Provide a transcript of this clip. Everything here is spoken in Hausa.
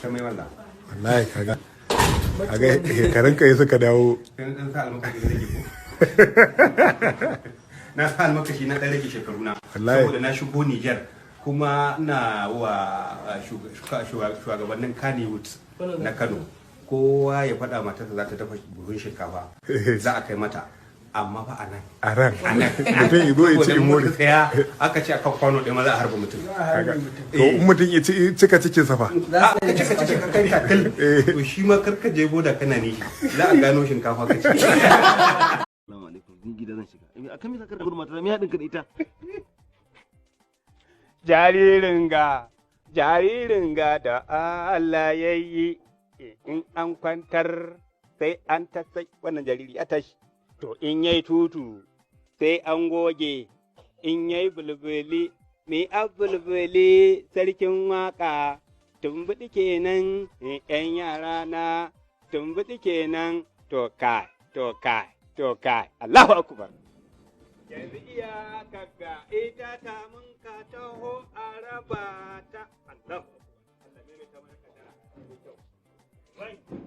Ta mai wallah. Wallahi kaga shekarun ka suka dawo. Sai na dan sa almakashi na rage ko. Na sa almakashi na dan rage shekaru na. Wallahi. Saboda na shigo Niger kuma ina wa shugabannin Kannywood na Kano. Kowa ya faɗa matarsa za ta dafa buhun shinkafa. Za a kai mata. Amma fa a nan. A ran A nan. mutum ya zo ya ci Saboda imori. muka tsaya aka ce akan kwano ɗaya ma za a harba mutum. Kaga. To in mutum ya ci cika cikin sa fa? A ka cika cika ka kai takil. To shi ma karka je boda kana ne. Za a gano shinkafa ka ci. Assalamu alaikum, ni gida zan shiga. Akan me zaka gudu mata? Me haɗin ka da ita? Jaririn ga, jaririn ga da Allah ya yi, in an kwantar sai an tasai wannan jariri a tashi. To in yayi tutu sai an goge, in yayi bulbuli, me a bulbuli sarkin waka, tumbuɗi kenan ‘yan yara na, tumbuɗi kenan to kai, to kai, to kai, Allahu akbar. Yanzu iya kaga ita ta mun ka taho a raba ta. Allahu akbar. Allah mai ta mana kadara. Mai kyau.